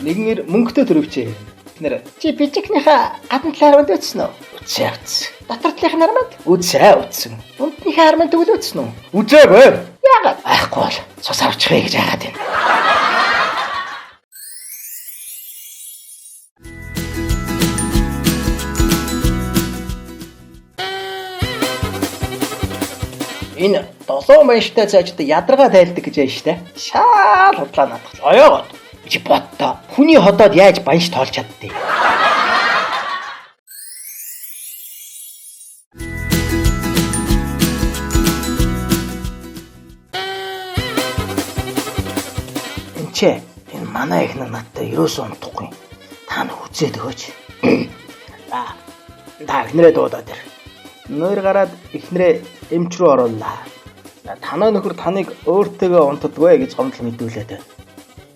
Нэгнэр мөнгөтэй төрөвчээ. Нэр чи бижигнийхаа гадна талаар арманд үтсэн үү? Үтсэн үтсэн. Дотор талынх нь арманд? Үтсэн үтсэн. Өмднийхээ арманд төгөл үтсэн үү? Үзээгүй. Яагаад? Айхгүй бол цус авчихъя гэж яагаад юм. Энэ долоон баяштай цаажд ядаргаа тайлдаг гэж яаш та. Шаал худлаа наадах. Оёогоод. Чи боддоо. Хүний ходоод яаж баяш тоолж чаддээ. Энд чи энэ манай их надтай ерөөсөө унтахгүй. Та нь хүзээд өгөөч. За. Та эхнэрээ дуудаад ир. Нойр гараад эхнэрээ эмч рүү орууллаа. Танаа нөхөр таныг өөртөөгөө унтдаггүй гэж гомдол мэдүүлээд байна.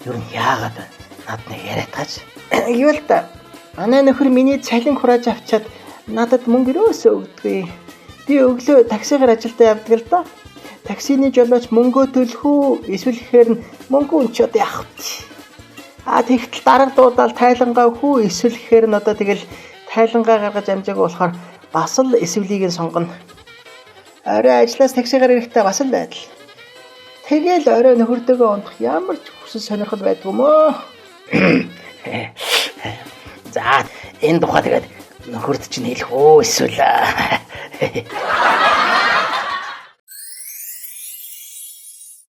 Ер нь яагаад вэ? Над нэг яриатгаач. Гэвэл та манай нөхөр миний цалин хурааж авчаад надад мөнгө ерөөсөө өгдөггүй. Би өглөө таксигаар ажилдаа явдаг л доо. Таксины жолооч мөнгөө төлөх үү? Эсвэл ихээр нь мөнгө өнчөөд явах вэ? А тэгтэл дарга дуудаал тайлангаа өгөх үү? Эсвэл ихээр нь одоо тэгэл тайлангаа гаргаж амжаагүй болохоор бас л эсвэл-ийг нь сонгоно. Орой ажлаас таксигаар ирэхдээ бас л байдал. Тэгэл орой нөхөртөөгөө унтах ямар ч хүсэл сонирхол байдгүй мөө. За энэ тухай тэгээд нөхөрт чинь хэлэх үү эсвэл.